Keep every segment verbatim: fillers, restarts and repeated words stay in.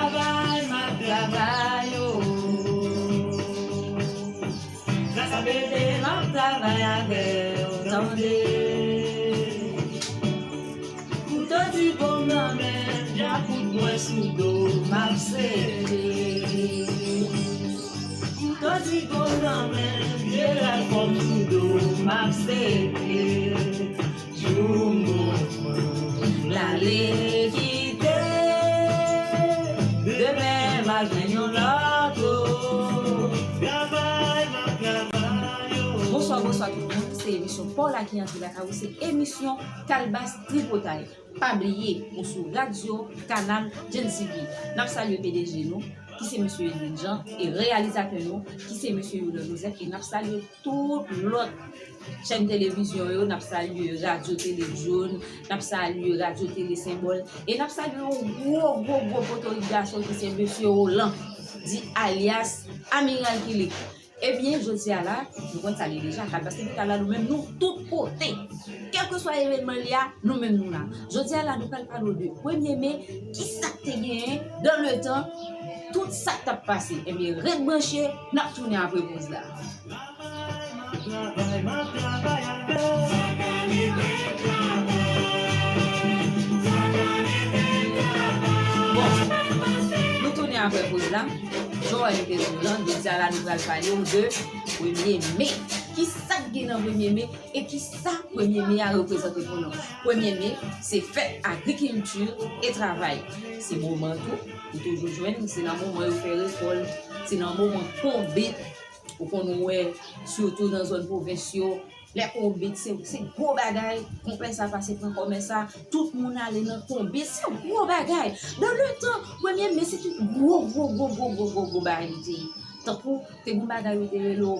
Travay, m ap travay, o. Gras a Bondye, m ap travay avè w, tande. Kouto di gon nan men m, djakout mwen sou do m, m ap sele. Kouto di gon nan men m, vye rèl fò m sou do m, m ap sele. Jou m gon fwa, l ale kite. Demen m al jwenn yon lòt, o. Travay, m ap travay, o. Bonswa, bonswa tout moun. Se emisyon pa w la ki antre lakay ou. Se emisyon Kalbas Tripotay. Pa bliye, ou sou radyo Kanal Gen TV. N ap salye P D G nou, ki se mesye Edwin Jean, e reyalizatè nou, ki se mesye Yolan Joseph, e n ap salye tout lòt chèn televizyon yo, n ap salye Radyo Tele Jòn, n ap salye Radyo Tele Senbòl, e n ap salye yon gwo, gwo, gwo potorik gason ki se mesye Roland, di alyas Amiral Kilik. Ebyen, jodi a la, nou konn sa li deja, Kalbas Tripotay la, nou menm nou tout kote. Kèlkeswa evènman li a, nou menm nou la. Jodi a la, nou pral pale w de premye me, ki sa k te genyen dans le temps, tout sa k t ap pase. Ebyen, ret branche, n ap tounen apre poz la. Bon, nou tounen apre poz la. Jan w wè nou te di w lan, jodi a la nou pral pale w de premye me. Ki sa k gen nan premye me e ki sa premye me a reprezante pou nou? Premye me, se fèt agrikilti e travay. Se moman tou, ou toujou jwenn, se nan moman yo fè rekòlt, se nan moman konbit, ou konn wè, sitou nan zòn pwovens yo, lè konbit, se, se gwo bagay, konpè sa pase pran kòmè sa, tout moun ale nan konbit, se gwo bagay. Dans le temps, premye me, se te gwo, gwo, gwo bagay li te ye. Tankou, te gon bagay yo te rele w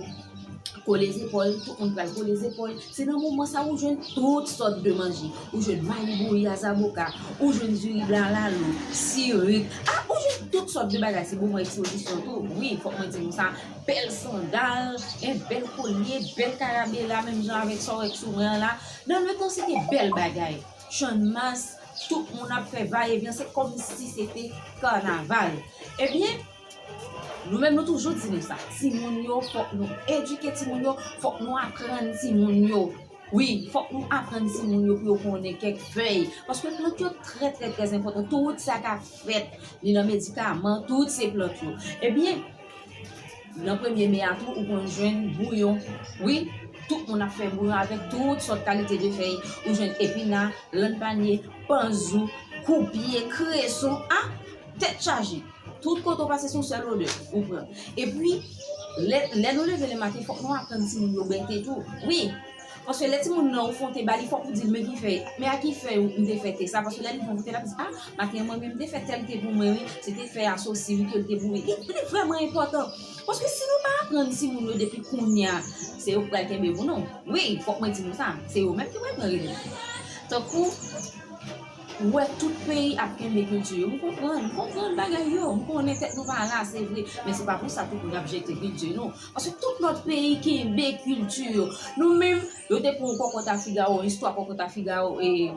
kole zepòl, tout moun pral kole zepòl. Se nan moman sa ou jwenn tout sòt de manje. Ou jwenn mayi bouyi a zaboka, ou jwenn diri blalalo, sirik. Ah, ou jwenn tout sòt de bagay. Se moman ekspozisyon tou. Wi, fòk mwen di nou sa. Bèl sandal, en bèl kolye, bèl karabela, menm jan avèk sa w wè sou mwen an la. Dans le temps, se te bèl bagay. Channmas, tout moun ap fè vayevyen, se kòmsi se te kanaval. Ebyen, nou menm nou toujou di nou sa. Timoun yo, fòk nou edike timoun yo, fòk nou aprann timoun yo. Wi, fòk nou aprann timoun yo pou yo konnen kèk fèy. Paske plant yo trè, trè, trè enpòtan. Tout sa k ap fèt, ni nan medikaman, tout se plant yo. Ebyen, nan premye me a tou, ou konn jwenn bouyon. Wi, tout moun ap fè bouyon avèk tout sòt kalite de fèy. Ou jwenn epina, lann panye, panzou, koupye, kreson, a, tèt chaje. Tout kote w pase, se yon sèl odè ou pran. Epi, lè, lè nou leve lematen, fòk nou aprann timoun yo bwè te tou. Wi, paske lè timoun nan ou fè yon te ba li, fòk ou di l, men ki fèy, men a ki fèy ou, m te fè te sa. Paske lè li fè yon te, l ap di, a, maten an, manmi m te fè tèl te pou mwen, wi, se te fèy asosi, wi, ke l te bouyi. Li, li vrèman enpòtan. Paske si nou pa aprann timoun yo depi kounye a, se yo k pral kenbe pou nou. Wi, fòk mwen di nou sa, se yo menm ki pral pran rele nou. Tankou, ou wè tout peyi ap kenbe kilti yo. M konprann, m konprann bagay yo. M konnen tèt nou pa la, se vre. Men se pa pou sa tou pou n ap jete kilti nou. Paske tout lòt peyi kenbe kilti yo. Nou menm, yo te pran kòkòt a Figawo, istwa kòkòt a Figawo, e,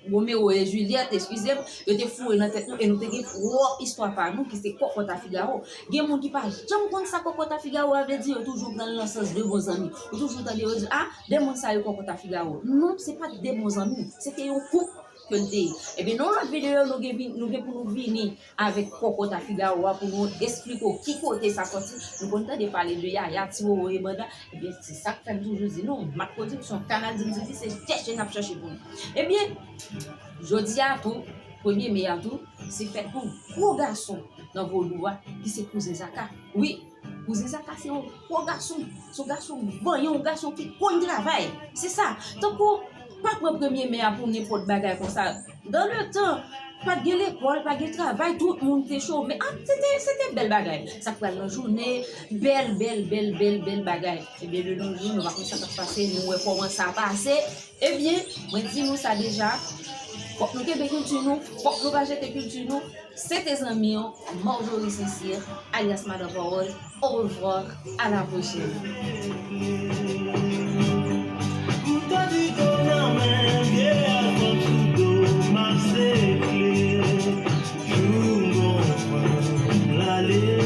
Romeo e Juliet, eskize m, yo te foure nan tèt nou, e nou te gen pwòp istwa pa nou, ki se kòkòt a Figawo. Gen moun ki pa janm konn sa kòkòt a Figawo a vle di, yo toujou pran l nan sans de bon zanmi. Ou toujou tande yo di, a, de moun sa yo kòkòt a Figawo. Non, se pa t de bon zanmi, se te yon koup ke l te ye. Ebyen, nan yon lòt videyo, nou gen vin-, nou gen pou nou vini avèk kòkòt a Figawo a pou nou esplike w ki kote sa sòti. Nou konn tande pale de Yaya, Ti Wowo e Banda. Ebyen, se sa k fè m toujou di nou, Mak Pwodiksyon, Kanal Gen TV, se chèche n ap chèche pou nou. Ebyen, jodi a tou, premye me a tou, se fèt pou gwo gason nan vodou a, ki se Kouzen Zaka. Wi, Kouzen Zaka se yon gwo gason, se yon gason vanyan, yon gason ki konn travay. Se sa. Tankou, pa pran premye me a pou nenpòt bagay konsa. Dans le temps, pa t gen lekòl, pa t gen travay, tout moun te chome. A, se te, se te bèl bagay. Sa k pral nan jounen, bèl, bèl, bèl, bèl, bèl bagay. Ebyen, de nos jours, nou pa konn sa k ap pase, nou wè kòman sa pase. Ebyen, mwen di nou sa deja, fòk nou kenbe kilti nou, fòk nou pa jete kilti nou. Se te zanmi w, Marjorie Sincère, alyas Madan Pawòl. Au revoir, à la prochaine. Kouto di gon nan men m, vye rèl fò m sou do m, m ap sekle. Jou m gon fwa, Alelouya.